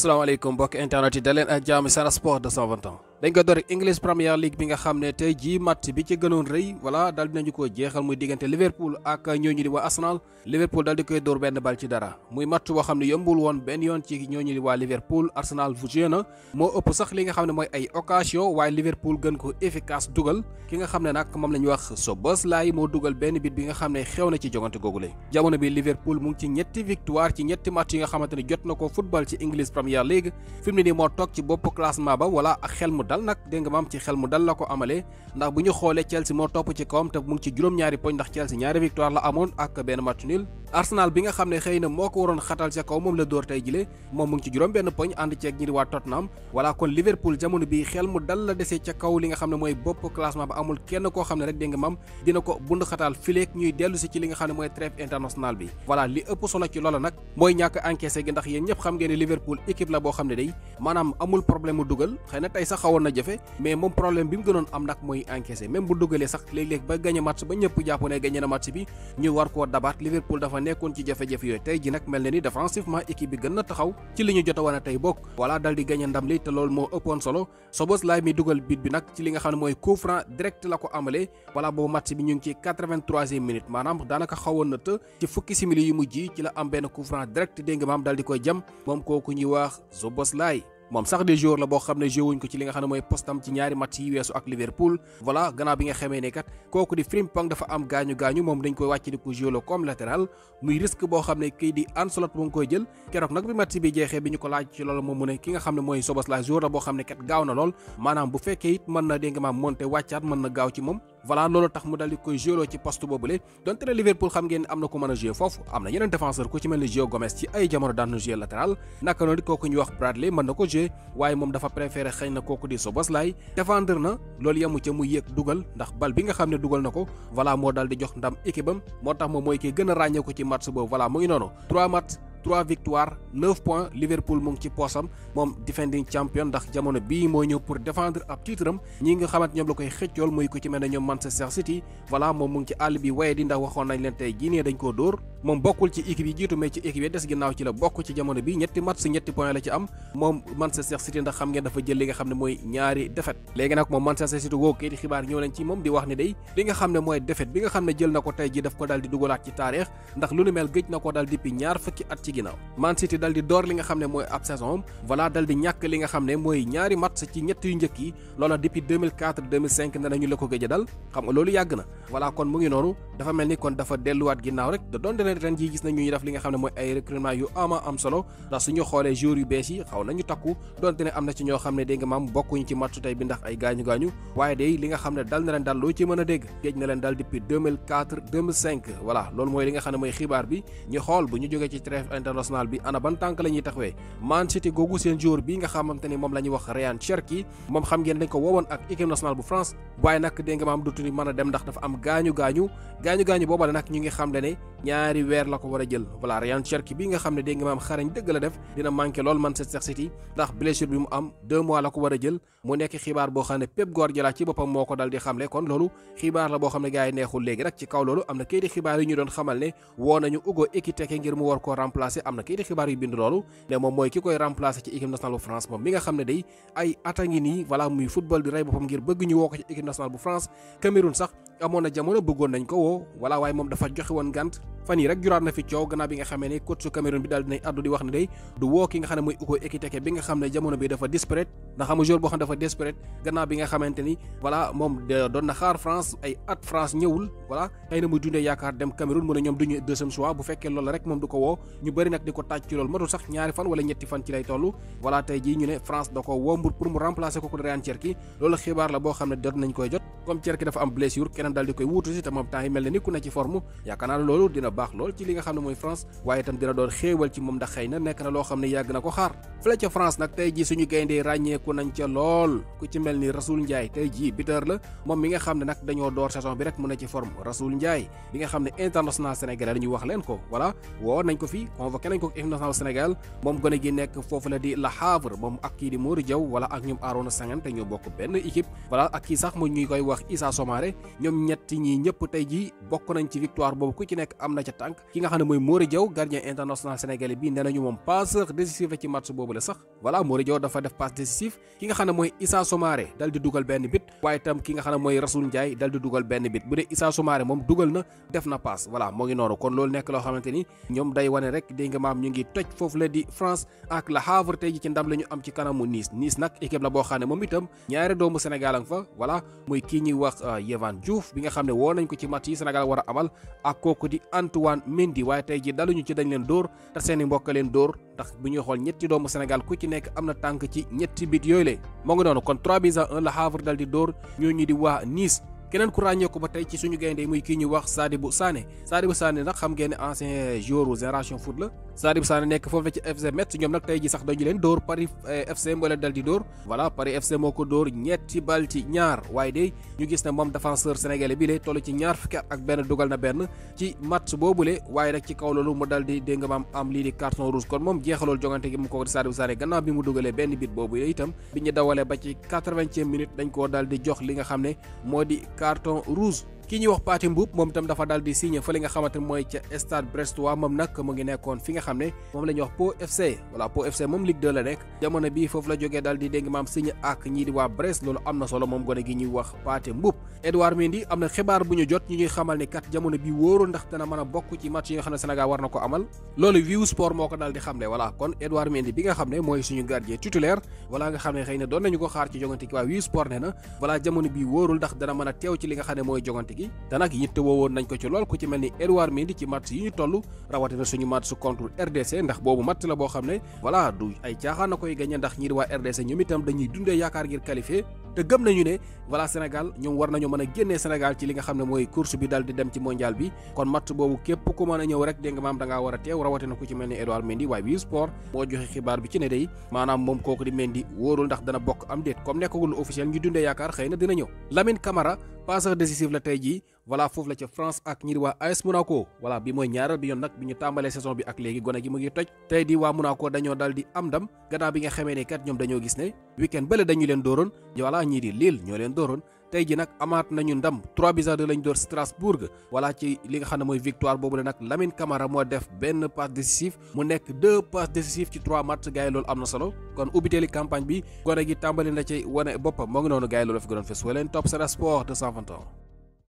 asalaamaaleykum mbokk internet yi da leen ak jàmm Sen Sport 221 dañ ko door English Premier League bi nga xam ne tey jii match bi ci gënoon rëy voilà daal dinañu ko jeexal muy diggante Liverpool ak ñooñu di waa Arsenal. Liverpool daal di koy dóor benn bal ci dara muy match boo xam ne yombul woon benn yoon ci ñooñu di waa Liverpool. Arsenal fu joué na moo ëpp sax li nga xam ne mooy ay occasion waaye Liverpool gën ko efficace dugal ki nga xam ne nag moom la ñu wax Szoboszlai moo dugal benn bit bi nga xam ne xew na ci jogante googule. jamono bi Liverpool mu ngi ci ñetti victoire ci ñetti match yi nga xamante ne jot na ko football ci English Premier League fi mu ne nii moo toog ci bopp classement ba wala ak xel mu dal nag dégg nga maam ci xel mu dal la ko amalee ndax bu ñu xoolee Chelsea moo topp ci kawam te mu ngi ci juróom-ñaari poñ ndax Chelsea ñaari victoire la amoon ak benn match nul. Arsenal bi nga xam ne xëy na moo ko waroon xatal ca kaw moom la dóor tey jile moom mu ngi ci juróom benn poñ ànd ceeg ñi di waa Tottenham voilà kon Liverpool jamono bi xel mu dal la desee ca kaw li nga xam ne mooy bopp classement ba amul kenn koo xam ne rek dégg nga maam dina ko bund xatal fileek ñuy dellu si ci li nga xam ne mooy trêve international bi. voilà li ëpp solo ci loola nag mooy ñàkk encaissé gi ndax yéen ñëpp xam ngeen ne Liverpool équipe la boo xam ne day maanaam amul problème mu dugal xëy na tey sax xawoon na jafe mais moom problème bi mu gënoon am nag mooy encaissé même bu dugalee sax léeg-léeg ba gagné match ba ñëpp jàpp ne gagné na match bi ñu war koo dabaat Liverpool dafa nekkoon ci jafe-jafe yooyu tey ji nag mel na ni défensivement équipe bi gën na taxaw ci li ñu jot a wane tey bokk voilà dal di gagné ndam li te loolu moo ëppoon solo Szoboszlai mi dugal bit bi nag ci li nga xam ne mooy coup franc direct la ko amalee voilà boobu match bi ñu ngi ci 83e minute maanaam daanaka xawoon na të ci fukki simili yu mujj ci la am benn coup franc direct dégg nga maam dal di koy jam moom kooku ñuy wax Szoboszlai moom sax des joueurs la boo xam ne joué wuñ ko ci li nga xam ne mooy postam ci ñaari match yi weesu ak Liverpool voilà gannaaw bi nga xamee ne kat kooku di Frimpong dafa am gaañu moom dañ koy wàcc di ko joué comme latéral muy risque boo xam ne kii di Ancelotti mu ngi koy jël keroog nag bi match bi jeexee bi ñu ko laaj ci loolu moom mu ne ki nga xam ne mooy Szoboszlai joueur la boo xam ne kat gaaw na lool maanaam bu fekkee it mën na dégg nga maam monté wàccaat mën na gaaw ci moom voilà loolu tax mu dal di koy joué ci poste boobule donte ne Liverpool xam ngeen am na ko mën a joué foofu am na yeneen défenseur ku ci mel ni Joe Gomez ci ay jamono daan na joué latéral naka noonu kooku ñuy wax Bradley mën na ko joué waaye moom dafa préféré xëy na kooku di Szoboszlai défendre na loolu yemu ca mu yéeg dugal ndax bal bi nga xam ne dugal na ko voilà moo dal di jox ndam équipe am moo tax moom mooy kii gën a ràññee ko ci match boobu voilà mu ngi noonu 3 matchs 3 victoires 9 points Liverpool mu ngi ci poosam moom defending champion ndax jamono bii moo ñëw pour défendre ab titre am ñi nga xamante ñoom la koy xëccool muy ko ci mel ne ñoom Manchester City voilà moom mu ngi ci àll bi waye di ndax waxoon nañ leen tey jii nee dañ koo dóor moom bokkul ci équipe yi jiitu mais ci équipe yi des ginnaaw ci la bokk ci jamono bi ñetti match ñetti points la ci am moom Manchester City ndax xam ngeen dafa jël li nga xam ne mooy ñaari défaite léegi nag moom Manchester City woo kayiti xibaar ñëw nañ ci moom di wax ne day li nga xam ne mooy défaite bi nga xam ne jël na ko tey ji daf ko dal di dugalaat ci taarix ndax lu nu mel gëj na ko dal depuis ñaar fukki at ci ginnaaw Man City dal di door li nga xam ne mooy ab saison voilà dal di ñàkk li nga xam ne mooy ñaari match ci ñett yu njëkk yi loola depuis 2004 2005 ne nañu la ko gëj a dal xam nga loolu yàgg na voilà kon mu ngi noonu dafa mel ni kon dafa delluwaat ginnaaw rek da doon dene ren ji gis nañu ñuy def li nga xam ne mooy ay recrutement yu ama am solo ndax suñu xoolee joueurs yu bees yi xaw nañu takku donte ne am na ci ñoo xam ne dégg nga maam bokkuñu ci match tey bi ndax ay gaañu waaye day li nga xam ne dal na leen dal loo ci mën a dégg géej na leen dal depuis 2004 2005 voilà loolu mooy li nga xam ne mooy xibaar bi ñu xool bu ñu jógee ci trêve international bi ana ban tànk la ñuy taxawee Man City googu seen joueur bi nga xamante ni moom la ñuy wax Ryan Cherki moom xam ngeen dañ ko woowoon ak équipe nationale bu France waaye nag dégg nga maam dutuni mën a dem ndax dafa am gaañu booba la nag ñu ngi xam ne ñaari weer la ko war a jël voilà Ryan Cherki bi nga xam ne dégg nga maam xarañ dëgg la def dina manqué lool Manchester City ndax blessure bi mu am 2 mois la ko war a jël mu nekk xibaar boo xam ne Pep Guardiola ci boppam moo ko dal di xamle kon loolu xibaar la boo xam ne gars yi neexul léegi nag ci kaw loolu am na kayiti xibaar yi ñu doon xamal ne woo nañu Hugo Ekitike ngir mu war koo remplacer am na kayiti xibaar yu bind loolu ne moom mooy ki koy remplacer ci équipe nationale bu France moom mi nga xam ne day ay ata ngi nii voilà muy football di rey boppam ngir bëgg ñu woo ko ci équipe nationale bu France Cameroun sax amoon na jamono bëggoon nañ ko woo voilà waaye moom dafa joxe woon ngànt fan yi rek juraat na fi coow gannaaw bi nga xamee ne coach su Cameroun bi daal dinañ addu di wax ne day du woo ki nga xam ne mooy Hugo Ekitike bi nga xam ne jamono bi dafa disparate ndax xam nga joueur boo xam ne dafa disparate gannaaw bi nga xamante ni voilà moom doon na xaar France ay at France ñëwul voilà xëy na muy dundee yaakaar dem Cameroun mu ne ñoom duñu deuxième choix bu fekkee loolu rek moom du ko woo ñu bëri nag di ko tàcc ci loolu matul sax ñaari fan wala ñetti fan ci lay toll voilà tey jii ñu ne France da ko woo pour mu remplacer ko Ryan Cherki loolu xibaar la boo xam ne jot nañ koy jot comme Cherki dafa am blessure keneen daal di koy wuutu si te moom temps yi mel ne ni ku ne ci forme yaakaar naa loolu dina baax lool ci li nga xam ne mooy France waaye itam dina doon xéewal ci moom ndax xëy na nekk na loo xam ne yàgg na ko xaar fële ca France nag tey jii suñu gayndee ràññeeku nañ ca lool ku ci mel ni Rasoul Ndiaye tey jii buteur la moom mi nga xam ne nag dañoo door saison bi rek mu ne ci forme Rasoul Ndiaye bi nga xam ne international sénégalais dañu wax leen ko voilà woo nañ ko fi convoqué nañ ko équipe nationale Sénégal moom gone gi nekk foofu la di Le Havre moom ak kii di Mori Diaw wala ak ñoom Arona Sangane te ñoo bokk benn équipe voilà ak kii sax mu ñuy koy wax Issa Soumaré ñoom ñetti ñi ñëpp tey ji bokk nañ ci victoire boobu ku ci nekk am na ca tànk ki nga xam ne mooy Mori Diaw gardien international sénégalais bi nee nañu moom passeur décisif la ci match boobu la sax voilà Mori Diaw dafa def passe décisif ki nga xam ne mooy Issa Soumaré dal di dugal benn bit waaye itam ki nga xam ne mooy Rasoul Ndiaye dal di dugal benn bit bu dee Issa Soumaré moom dugal na def na passe voilà moo ngi noonu kon loolu nekk loo xamante ni ñoom day wane rek dégg nga maam ñu ngi toj foofu la di France ak Le Havre tey ji ci ndam la ñu am ci kanamu Nice nag équipe la boo xam ne moom itam ñaari doomu Sénégal ang fa voilà muy kii ñuy wax Yehvan Diouf bi nga xam ne woo nañ ko ci match yi Sénégal war a amal ak kooku di Édouard Mendy waaye tey ji daluñu ci dañ leen dóor te seeni mbokk leen dóor ndax bu ñuy xool ñetti doomu Sénégal ku ci nekk am na tànk ci ñetti bit yooyu le moo ngi noonu kon 3-1 Le Havre dal di dóor ñooñu di waa Nice keneen ku ràññee ko ba tey ci suñu gaynde muy kii ñu wax Sadibou Sané nag xam ngeen ne ancien joueur génération foot la Sadibou Sané nekk foofu la ci FC Metz ñoom nag tey ji sax dañu leen dóor Paris FC moo leen dal di dóor voilà Paris FC moo ko dóor ñetti bal ci ñaar waaye de ñu gis ne moom défenseur sénégalais bi le toll ci ñaar fukki at ak benn dugal na benn ci match boobule waaye nag ci kaw loolu mu dal di dégg nga maam am lii di carton rouge kon moom jeexalool jogante gi mu ko di Sadibou Sané gannaaw bi mu dugalee benn bit boobu itam bi ñu dawalee ba ci 80e minute dañ koo dal di jox li nga xam ne moo di carton rouge ki ñuy wax Pathé Mboup moom itam dafa dal di signé fa li nga xamante ne mooy ca stade Brestois moom nag mu ngi nekkoon fi nga xam ne moom la ñuy wax Pau FC voilà Pau FC moom Ligue 2 la nekk jamono bii foofu la jógee dal di dégg maam signé ak ñii di waa Brest loolu am na solo moom gone gi ñuy wax Pathé Mboup Édouard Mendy am na xibaar bu ñu jot ñu ñuy xamal ni kat jamono bi wóorul ndax dana mën a bokk ci match yi nga xam ne Sénégal war na ko amal loolu Viu Sport moo ko dal di xam ne voilà kon Édouard Mendy bi nga xam ne mooy suñu gardien titulaire voilà nga xam ne xëy na doon nañu ko xaar ci jogante gi waa Viu Sport ne na voilà jamono bi wóorul ndax dana mën a teew ci li nga xam ne mooy jogante gi te nag te woowoon nañ ko ci lool ku ci mel ni Édouard Mendy ci match yi ñu toll rawatina suñu match contre RDC ndax boobu match la boo xam ne voilà du ay caaxaan na koy gagné ndax ñi di waa RDC ñoom itam dañuy dundee yaakaar ngir qualifié te gëm nañu ne voilà Sénégal ñoom war nañu mën a génnee Sénégal ci li nga xam ne mooy course bi dal di dem ci mondial bi kon match boobu képp ku mën a ñëw rek dégg nga maam da ngaa war a teew rawatina ku ci mel ni Édouard Mendy waaye Viu Sport moo joxe xibaar bi ci ne day maanaam moom kooku di Mendy wóorul ndax dana bokk am déet comme nekkagul officiel ñu dundee yaakaar xëy na dina ñëw Lamine Camara passeur décisif la tey jii voilà foofu la ca France ak ñi di waa AS Monaco voilà bi mooy ñaareel bi yoon nag bi ñu tàmbalee saison bi ak léegi gone gi mu ngi toj tey di waa Monaco dañoo dal di am ndam gannaaw bi nga xamee ne kat ñoom dañoo gis ne week-end bële dañu leen dooroon voilà ñii di Lille ñoo leen dooroon tey ji nag amaat nañu ndam 3-2 lañ door Strasbourg voilà ci li nga xam ne mooy victoire boobu la nag Lamine Camara moo def benn passe décisif mu nekk 2 passes décisives ci 3 matchs gars yi loolu am na solo kon ubbiteeli campagne bi gone gi tàmbali na ci wane boppam moo ngi noonu gars yi loolu fi gënoon fes wa leen topp Sen Sport 221